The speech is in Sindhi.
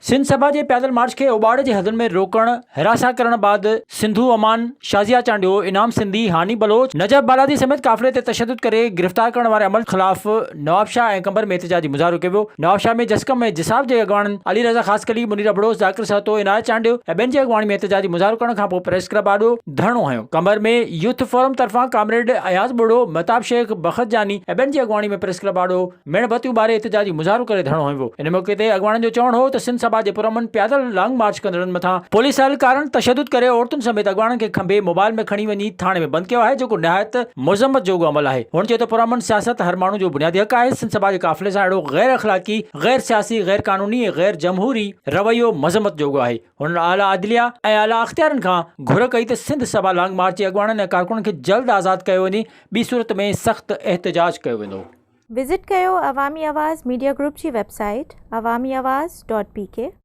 سنڌ سڀا جي پيادل مارچ کي اوٻاڙي جي حدن ۾ روڪڻ، هراسان ڪرڻ بعد سنڌو امان، شازيه چانڊيو، انعام سنڌي، هاني بلوچ، نجف بالادي سميت قافلي تي تشدد ڪري گرفتار ڪرڻ واري عمل خلاف نوابشاهه ۽ قمبر ۾ احتجاجي مظاهرو ڪيو ويو. نوابشاهه ۾ جسقم ۽ جساف جي اڳواڻن علي رضا خاصخيلي، منير ابڙو، ذاڪر سهتو، عنايت چانڊيو ۽ ٻين جي اڳواڻي ۾ احتجاجي مظاهرو ڪرڻ کانپوء پريس ڪلب آڏو ڌرڻو هنيو. قمبر ۾ يوٿ فورم طرفان ڪامريڊ اياز ٻرڙو، مهتاب شيخ، بخت جاني ۽ ٻين جي اڳواڻي ۾ پريس ڪلب آڏو ميڻ بتيون ٻاري احتجاجي مظاهرو ڪري ڌرڻو هنيو ويو. ان موقعي تي اڳواڻن جو چوڻ هو ته سنڌ سڀا جي پرامن پيادل لانگ مارچ ڪندڙن مٿان پوليس اهلڪارن تشدد ڪري عورتن سميت اڳواڻن کي کنڀي موبائل ۾ کڻي وڃي ٿاڻي ۾ بند ڪيو آهي جيڪو نهايت مذمت جوڳو عمل آهي. هن چيو ته پرامن سياست هر ماڻهو جو بنيادي حق آهي، سنڌ سڀا جي قافلي سان اهڙو غير اخلاقي، غير سياسي، غير قانوني ۽ غير جمهوري رويو مذمت جوڳو آهي. هنن اعليٰ عدليه ۽ اعليٰ اختيارين کان گهر ڪئي ته سنڌ سڀا لانگ مارچ جي اڳواڻن ۽ ڪارڪنن کي جلد آزاد ڪيو وڃي ٻي صورت ۾ سخت احتجاج ڪيو ويندو. وزٽ ڪيو عوامي آواز ميڊيا گروپ جي website Awami Awaz dot P K.